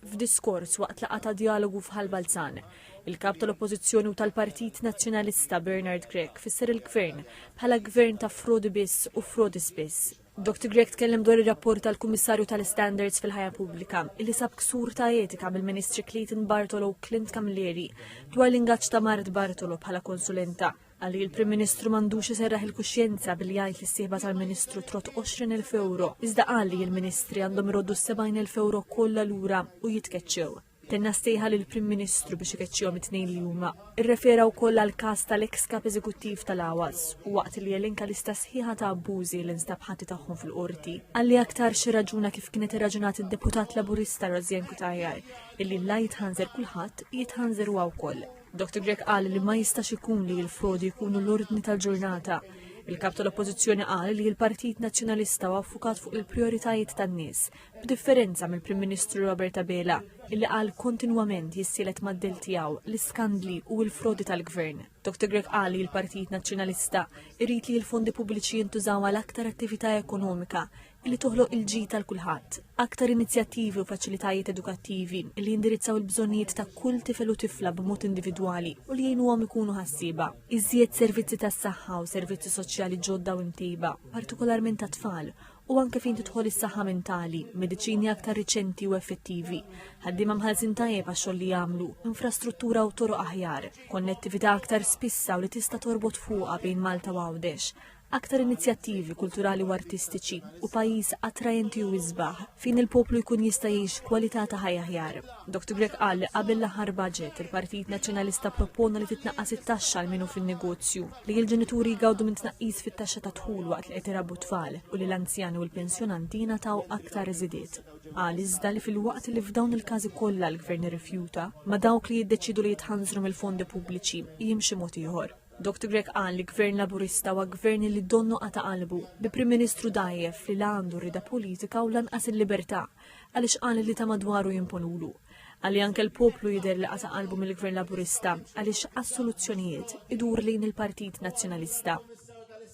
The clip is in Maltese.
F'diskors waqt laqgħa ta' djalogu f'Ħal Balzan, il-Kap tal-Oppożizzjoni u tal-Partit Nazzjonalista Bernard Grech fisser il-Gvern bħala gvern ta' frodi biss u frodi spiss. Dr. Grech tkellem dwar ir-rapport tal-Kummissarju tal-Standards fil-Ħajja Pubblika illi sab ksur ta' etika mill-Ministri Clayton Bartolo u Clint Camilleri dwar l-ingaġġ ta' Mart Bartolo bħala konsulenta. Qal li l-Prim Ministru m'għandux iserraħ il-kuxjenza billi jgħid li s-sieħba tal-Ministru trott 20,000 ewro, iżda qal li l-Ministri għandhom iroddu s-70,000 ewro kollha lura u jitkeċċew. Tenna sejħa lill-Prim Ministru biex ikeċċihom it-tnejn li huma. Irrefera wkoll għal każ tal-eks kap eżekuttiv tal-Awas u waqt li elenka lista sħiħa ta' abbużi li nstab ħati tagħhom fil-qorti. Qal li aktar xi raġuna kif kienet irraġunat id-deputat Laburista Rosianne Cutajar illi la jitħanżer kulħadd jitħanżer huwa wkoll. Dr. Grech qal li ma jistax ikun li l-frodi jkunu l-ordni tal-ġurnata. Il-kap tal-Oppożizzjoni qal li l-Partit Nazzjonalista huwa ffukat fuq il-prijoritajiet tan-nies, b'differenza mill-Prim Ministru Robert Abela, illi qal kontinwament jissielet mad-dell tiegħu l-iskandli u l-frodi tal-gvern. Dr. Grech qal li l-Partit Nazzjonalista irid li l-fondi pubbliċi jintużaw għal aktar attività ekonomika li toħloq il-ġid għal kulħadd, aktar inizjattivi u faċilitajiet edukattivi li jindirizzaw il-bżonnijiet ta' kull tifel u tifla b'mod individwali u li jgħinuhom ikunu ħassieba. Iżjed servizzi tas-saħħa u servizzi soċjali ġodda u imtejba, partikolarment tat-tfal, u anke fejn tidħol is-saħħa mentali, mediċini aktar riċenti u effettivi, ħaddiema mħallsin tajjeb għax-xogħol li jagħmlu, infrastruttura u toroq aħjar, konnettività aktar spissa u li tista' torbot fuqha bejn Malta u Għawdex, aktar inizjattivi kulturali u artistiċi u pajjiż attrajenti u isbaħ fejn il-poplu jkun jista' jgħix kwalità ta' ħajja aħjar. Dr. Grech qal li qabel l-aħħar budget il-Partit Nazzjonalista propona li titnaqqas it-taxxa għal min hu fin-negozju, li l-ġenituri jgawdu minn tnaqqis fit-taxxa ta' dħul waqt li qed irabbu tfal u li l-anzjani u l-pensjonanti jingħataw aktar żidiet. Qal iżda li filwaqt li f'dawn il-każi kollha l-gvern irrifjuta, ma' dawk li jiddeċidu li jitħanżru mill-fondi pubbliċi jimxi mod ieħor. Dr Grech qal li Gvern Laburista huwa gvern li donnu qata' qalbu, bi Prim Ministru dgħajjef li la għandu r-rieda politika u lanqas il-libertà, għaliex qal li ta' madwaru jimponulu. Qal li anke l-poplu jidher li qata' qalbu mill-Gvern Laburista għaliex għas-soluzzjonijiet idur lejn il-Partit Nazzjonalista.